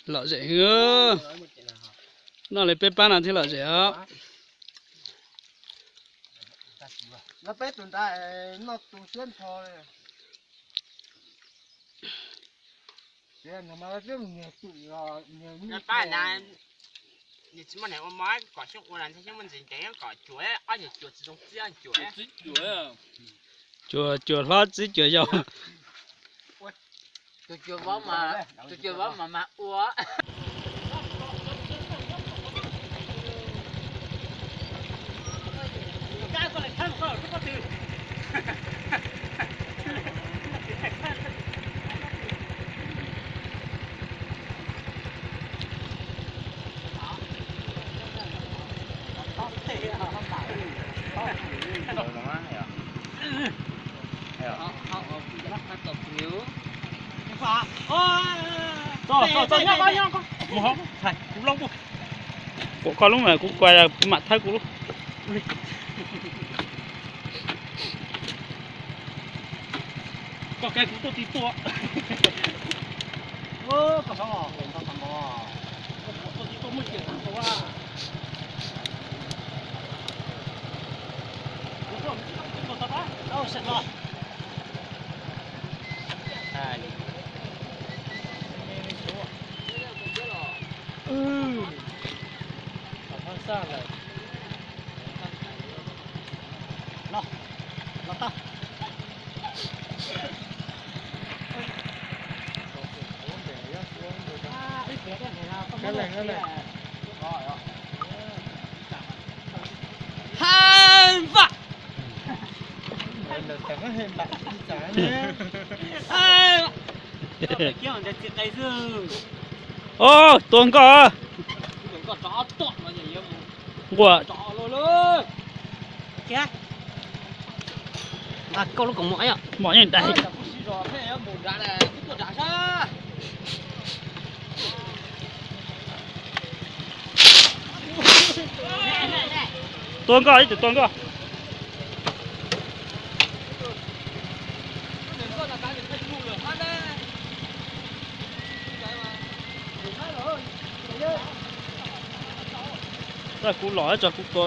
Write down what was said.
Lom zem, noj li peb pab no thiaj lom zem os. Cuam, cuam hlob txib cuam yau. Tus cuam vauv mas, tus cuam vauv mas mag ua. Kuv koj lub mas kuv kuv mam thawb kuv lub. Koj kav kuv tuaj ti tuaj. Os, tua nkoj. Nquam. Koj lub koom mom, mom yeej dais. Tua nkoj, ib tug tua nkoj. Txog kuv los tso kuv tua.